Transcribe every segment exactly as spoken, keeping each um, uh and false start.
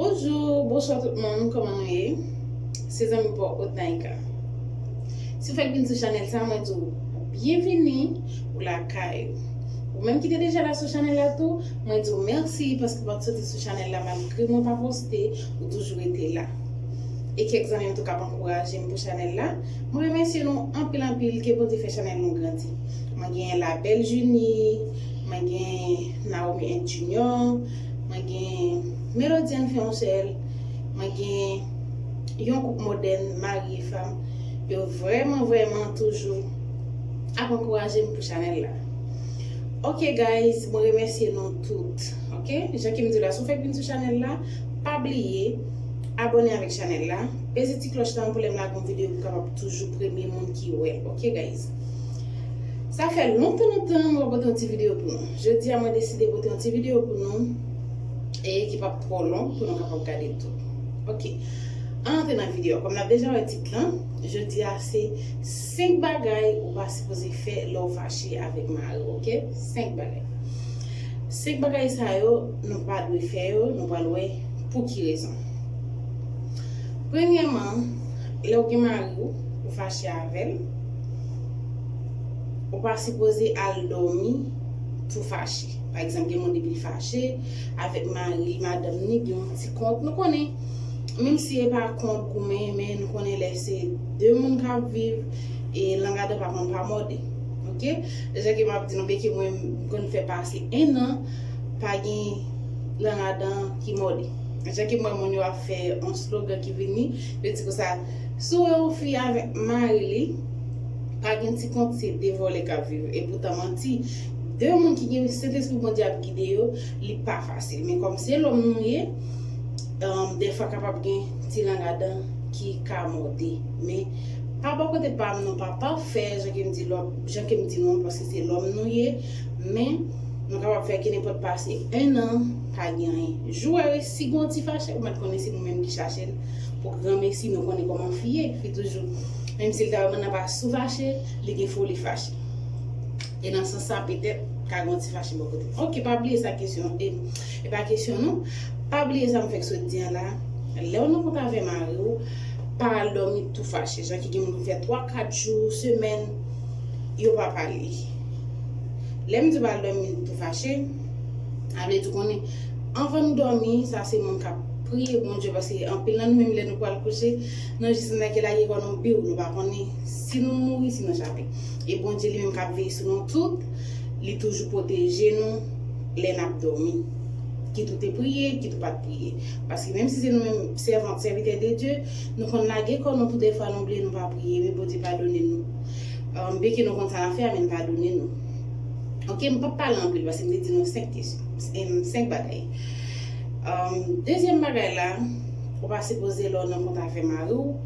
Bonjou, bonswa tout moun, kòman nou ye? Se zanmi pa w Otaika. Si w fèk vin sou chanèl sa, mwen di w byenvini, ou lakay ou. Ou menm ki te deja la sou chanèl la tou, mwen di w mèsi paske w pa t soti sou chanèl la malgre mwen pa poste, ou toujou rete la. E kèk zanmi m tou k ap ankouraje m pou chanèl la. Mwen remèsye nou anpil anpil, ke Bondye fè chanèl nou grandi. Mwen gen La Belle Junie, mwen gen Naomi and Junior, mwen gen Melody and Fiancel, mwen gen yon koup modèn, mari e fanm. Yo vrèman, vrèman toujou ap ankouraje m pou chanèl la. Ok guys, mwen remèsye nou tout. Ok, jan ke m di la, si w fèk vin sou chanèl la, pa bliye abòne avèk chanèl la, peze ti klòch lan pou lè m lage yon videyo pou w kapab toujou premye moun ki wè l. Ok guys. Sa fè lontan lontan mwen pa pote yon ti videyo pou nou. Jodi a mwen deside pote yon ti videyo pou nou e ki p ap twò long pou nou kapab gade tou. Ok. Ann antre nan videyo a. Kòm n ap deja wè tit lan, jodi a se senk bagay ou pa sipoze fè lè w fache avèk mari w, ok? Senk bagay. Senk bagay sa yo, nou pa dwe fè yo, nou pral wè pou ki rezon. Premyèman, lè w gen mari w, ou fache avè l, ou pa sipoze al dòmi tou fache. Pa egzanp, gen moun depi l fache avèk mari l, madanm ni, gen yon ti kont. Nou konnen, menm si e pa kont goumen, men nou konnen lè se de moun k ap viv, e lang adan pa konn pa mòde. Ok? Jan ke m ap di nou, byen ke mwen m konn fè pase en an, pa gen lang adan ki mòde. Jan ke m wè moun yo ap fè yon slogan ki vini, yo di konsa, si w wè yon fi avèk mari li, pa gen ti kont, se de vòlè k ap viv. E poutan manti, de moun ki gen Sentespri Bondye ap gide yo, li pa fasil. Men kòm se lòm nou ye, um, dèfwa kapab gen ti lang adan ki ka mòde. Men pa bò kote pa m non, pa pafè, jan ke m di lòm, jan ke m di nou, paske se lòm nou ye. Men nou kapab fè ke nenpòt pase en an, pa gen anyen. Jou a resi gon ti fache, ou mèt konnen se nou menm ki chache l. Pou granmesi, nou konnen kòman fi ye. Fi toujou, menm si l ta wè moun nan pa sou fache, li gen foli fache. E nan sans sa, petèt, ka gon ti fache bò kote. Ok, pa bliye sa kesyon, e, e pa kesyon non. Pa bliye sa m fèk sot di an la. Lè w nan kont avè mari w, pa al dòmi tou fache. Jan ki gen moun ki fè twa, kat jou, semèn, yo pa pale. Lè m di w pa al dòmi tou fache, sa vle di w konnen, anvan nou dòmi, sa se moun k ap priye Bondye, paske anpil nan nou menm lè nou pral kouche, nan jis nan ke lage kò nou biw, nou pa konnen si nou mouri, si nou chape. E Bondye li menm k ap veye sou nou tout, li toujou pwoteje nou lè n ap dòmi. Kit ou te priye, kit ou pa t priye. Paske menm si se nou menm sèvant, sèvitè de Dye, nou konn lage kò nou tou dèfwa nou bliye nou pa priye, men Bondye padone nou. Um, byen ke nou konn sa n ap fè a, men l padone nou. Ok, m p ap pale anpil paske m te di nou senk kesyon, em, senk bagay. Um, dezyèm bagay la, ou pa sipoze lè w nan kont avè mari w,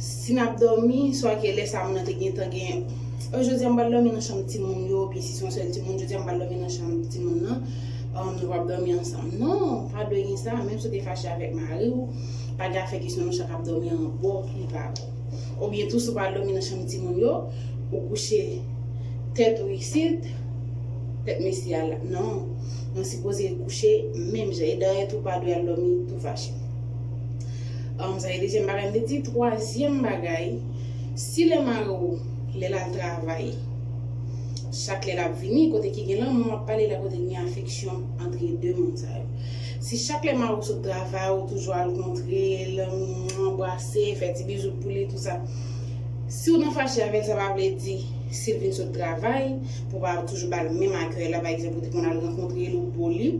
si n ap dòmi, swa ke lè sa moun nan te gentan gen, o, jodi a m pral dòmi nan chanm timoun yo, oubyen si se yon sèl timoun, jodi a m pral dòmi nan chanm timoun nan, um, nou p ap dòmi ansanm. Non, pa dwe gen sa, menm si w te fache avèk mari w, pa gen afè kesyon nou chak ap dòmi an bò, li pa bon. Oubyen tou, si w pral dòmi nan chanm timoun yo, ou kouche tèt ou isit, tèt mesye a la. Non. Nou sipoze kouche menm jan. E dayè tou pa dwe al dòmi tou fache. Um, sa se dezyèm bagay m te di. Twazyèm bagay, si lè mari w, lè l al travay, chak lè l ap vini, kote ki gen lanmou, m ap pale la kote ki gen afeksyon antre de moun sa yo. Si chak lè mari w sot travay, ou toujou al kontre l, anbrase, fè ti bizou pou li, tou sa. Si w nan fache avè l, sa pa vle di, si l vin sot travay, pou w pa toujou ba l menm akèy la, pa egzanp, ou te konn al rankontre l, ou bo li.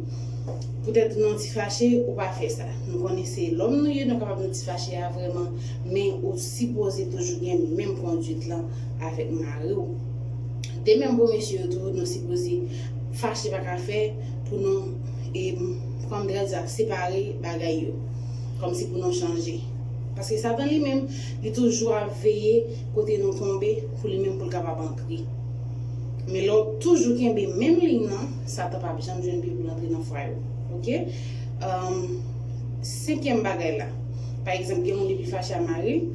Poutèt nou ti fache, ou pa fè sa. Nou konnen se lòm nou ye, nou kapab nou ti fache a vrèman, men ou sipoze toujou gen menm konduit lan avèk mari w. De menm pou mesye yo tou, nou sipoze fache pa ka fè pou nou, e, kòm dè di sa, separe bagay yo. Kòmsi pou nou chanje. Paske Satan li menm, li toujou ap veye kote nou tonbe pou li menm pou l kapab antre. Men lè w toujou kenbe menm liy nan, Satan p ap janm jwenn pye pou l antre nan fwaye w. Ok? Um, senkyèm bagay la. Pa egzanp, gen moun depi l fache a mari l,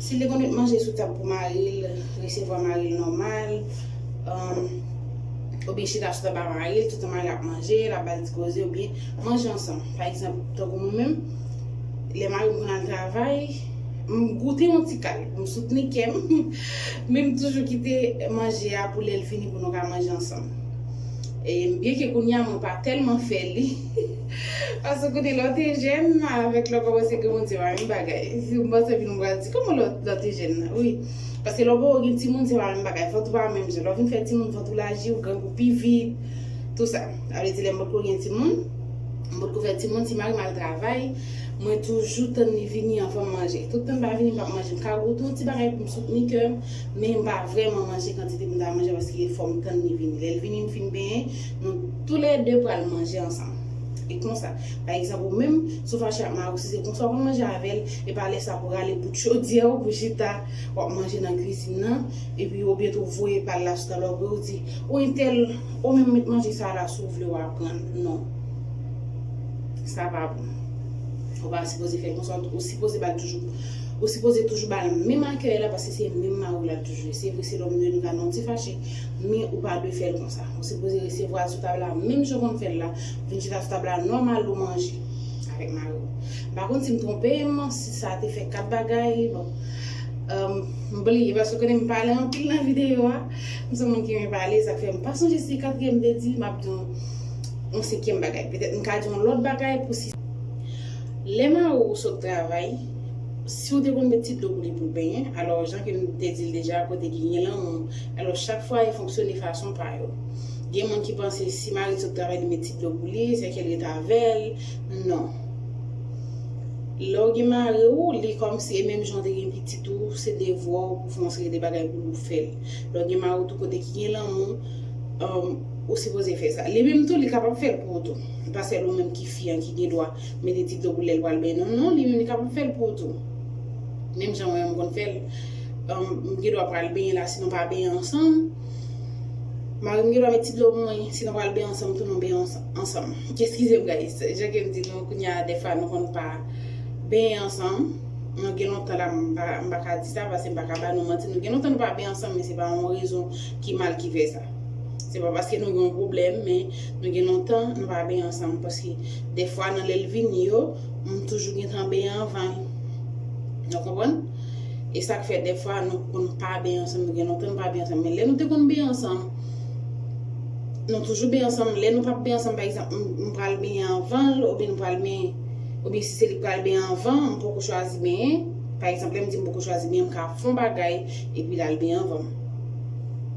si l te konn met manje sou tab pou mari l, resevwa mari l nòmal, um, Oubyen chita sou tab a mari l, toutan mari l ap manje, l ap ba l ti koze, oubyen manje ansanm. Pa egzanp, tankou mwen menm, lè mari m konn al travay, m goute yon ti kal pou m soutni kè m, men m toujou kite manje a pou lè l fini pou nou ka manje ansanm. E byenke kounye a mwen pa tèlman fè li, paske kote lè w te jèn avèk lè w kòmanse gen moun se pa menm bagay. M panse vin m pral di kòman lè w te jèn nan, wi. Paske lè w poko gen timoun se pa menm bagay, vant ou pa menm jan. Lè w vin fè timoun, vant ou laji, ou grangou pi vit, tou sa. Sa vle di lè m potko gen timoun, m potko fè timoun, si mari m al travay, mwen toujou tann li vini anvan m manje. Tout tan l pa vini, m p ap manje. M ka goute yon ti bagay pou m soutni kè m, men m pa vrèman manje kantite pou m ta manje paske fò m tann li vini. Lè l vini, m fin benyen, nou toulède pral manje ansanm. E konsa, pa egzanp, ou menm, si w fache ak mari w, si se konsa w konn manje avè l, e pa lè sa pou rale bout chodyè w pou chita, w ap manje nan kwizin nan, epi oubyen tou voye pa l la sou tab la, oubyen ou di, ou entèl, ou menm met manje sa la si w vle w aprann. Non. Sa pa bon. Ou pa sipoze fè l konsa, ou sipoze ba l toujou, ou sipoze toujou ba l menm akèy la, paske se menm mari w l ap toujou ye. Se vre, se lòm nou ye, nou ka nan yon ti fache, men ou pa dwe fè l konsa. Ou sipoze resevwa l sou tab la, menm jan w konn fè l la, vin chita sou tab la nòmal, ou manje avèk mari w. M pa konn si m twonpe m, si sa te fè kat bagay, bon. M bliye, paske w konnen m pale anpil nan videyo a. M se yon moun ki renmen pale, sa k fè m pa sonje si katriyèm m te di, m ap di w yon senkyèm bagay. Petèt m ka di yon lòt bagay pou si. Lè mari w sot travay, si w te konn met ti dlo pou li pou l benyen, alò, jan ke m te di l deja, kote ki gen lanmou, alò, chak fwa e fonksyone fason pa yo. Gen moun ki panse si mari l sot travay, li met ti dlo pou li, se ke l ret avè l. Non. Lè w gen mari w, li kòmsi e menm jan w te gen pitit ou, se devwa w pou fè yon seri de bagay pou ou fè l. Lè w gen mari w tou, kote ki gen lanmou, um, ou sipoze fè sa. Li menm tou, li kapab fè l pou ou tou. Pa sèl ou menm ki fi an ki gen dwa mete ti dlo pou lè l pral benyen. Non, non, li menm li kapab fè l pou ou tou. Menm jan mwen menm m konn fè l. Um, m gen dwa pral benyen la, si nou pa benyen ansanm. Mari m gen dwa met ti dlo pou mwen, si nou pral benyen ansanm tou, nou benyen ansanm. Eskize m, guys. Jan ke m di nou, kounye a, dèfwa nou konn pa benyen ansanm. Nou gen lontan la, m pa, m pa ka di sa, paske m pa ka ba nou manti. Nou gen lontan nou pa benyen ansanm, men se pa yon rezon ki mal ki fè sa. Se pa paske nou gen yon pwoblèm, men nou gen lontan nou pa benyen ansanm. Paske dèfwa nan lè l vini yo, m toujou gentan benyen anvan l. Nou konprann? E sa k fè dèfwa nou konn pa benyen ansanm, nou gen lontan nou pa benyen ansanm. Men lè nou te konn benyen ansanm, nou toujou benyen ansanm. Lè nou p ap benyen ansanm, pa egzanp, m, m pral benyen anvan l, oubyen nou pral benyen, oubyen si se li k pral benyen anvan, m poko chwazi benyen. Pa egzanp, lè m di m poko chwazi benyen, m ka fè yon bagay, epi l al benyen anvan m.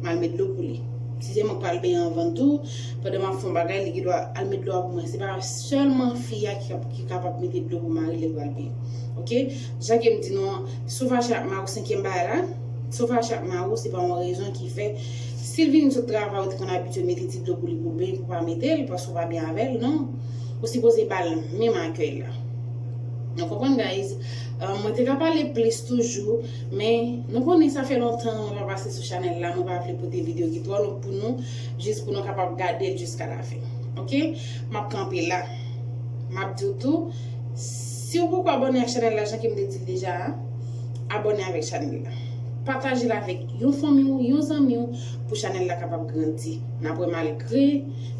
M al met dlo pou li. Si se mwen k pral benyen anvan tou, pandan m ap fè yon bagay, li gen dwa al met dlo a pou mwen. Se pa sèlman fi a ki, ki kapab mete dlo pou mari l lè l pral benyen. Oke? Jan ke m di nou an, si w fache ak mari w, senkyèm bagay la, si w fache ak mari w, se pa yon rezon ki fè, si l vin sot travay, ou te konn abitye mete ti dlo pou li pou l benyen, pou w pa mete l, paske w pa byen avè l, non. Ou sipoze ba l menm akèy la. Nou konprann, guys? Euh, mwen te ka pale plis toujou, men nou konnen sa fè lontan mwen pa pase sou chanèl la, mwen pa vle pote videyo ki twò long pou nou, jis pou nou kapab gade l jiska lafen. Oke? M ap kanpe la. M ap di w tou, si w poko abòne ak chanèl la, jan ke m te di l deja a, abòne avèk chanèl la. Pataje l avèk yon fanmi w, yon zanmi w, pou chanèl la kapab grandi. N ap wè malgre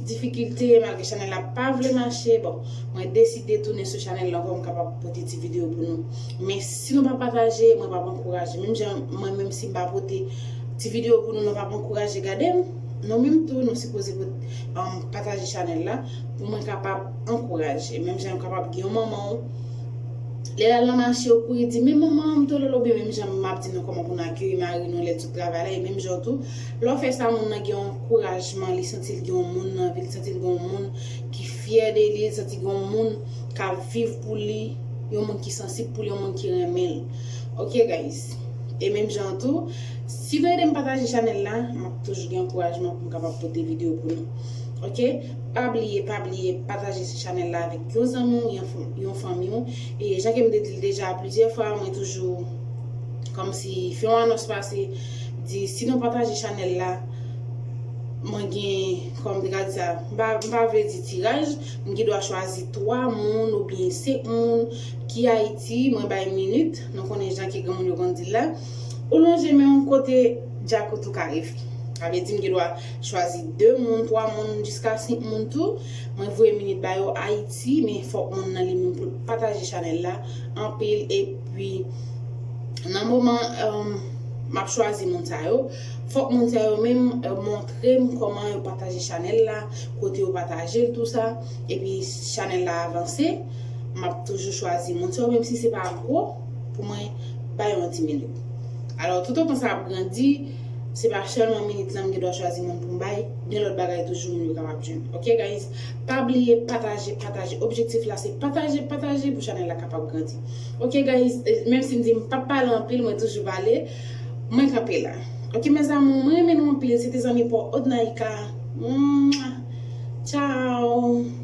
difikilte, malgre chanèl la pa vle mache, bon, mwen deside tounen sou chanèl la ankò, m kapab pote ti videyo pou nou. Men si nou pa pataje, mwen p ap ankouraje. Menm jan mwen menm si m pa pote ti videyo pou nou, nou p ap ankouraje gade m. Nou menm tou, nou sipoze pot-, um, pataje chanèl la pou mwen kapab ankouraje. Menm jan yo kapab gen yon manman w, lè l al nan mache, ou kouri di, "Men manman an, m tololo," oubyen menm jan m ap di nou kòman pou n akeyi mari nou lè l sot travay la, e menm jan tou, lè w fè sa, moun nan gen yon ankourajman, li santi l gen yon moun nan vi l, li santi l gen yon moun ki fyè de li, li santi gen yon moun k ap viv pou li, yon moun ki sansib pou li, yon moun ki renmen l. Oke, guys? E menm jan tou, si nou ede m pataje chanèl la, m ap toujou gen ankourajman pou m kapab pote videyo pou nou. Oke? Pa bliye, pa bliye pataje chanèl la avèk yon zanmi w, yon f-, yon fanmi w. E jan ke m te di l deja plizyè fwa, mwen toujou kòmsi fè yon anons pase, di si nou pataje chanèl la, mwen gen, kòman m te ka di sa, m pa, m pa vle di tiraj, m gen dwa chwazi twa moun oubyen senk moun ki Ayiti, mwen bay minit, nou konnen jan ke granmoun yo konn di l la, ou lonje men w kote djakout ou ka rive. Sa vle di m gen dwa chwazi de moun, twa moun, jiska senk moun tou. Mwen voye minit ba yo Ayiti, men fòk moun nan li menm pou l pataje chanèl la anpil. Epi, nan moman um, m ap chwazi moun sa yo, fòk moun sa yo menm uh, montre m kòman yo pataje chanèl la, kote yo pataje l, tou sa. Epi, chanèl la avanse, m ap toujou chwazi moun sa yo, menm si se pa gwo, pou mwen ba yo yon ti minit. Alò, toutotan sa ap grandi, se pa sèlman minit lan m gen dwa chwazi moun pou m bay, gen lòt bagay toujou moun yo kapab jwenn. Ok, guys? Pa bliye pataje, pataje. Objektif la se pataje, pataje pou chanèl la kapab grandi. Ok, guys? Menm si m di m p ap pale anpil, mwen toujou pale, mwen kanpe la. Ok, mes amours, mwen renmen nou anpil. Se te zanmi pa w Odnaïka. Mwah! Ciao!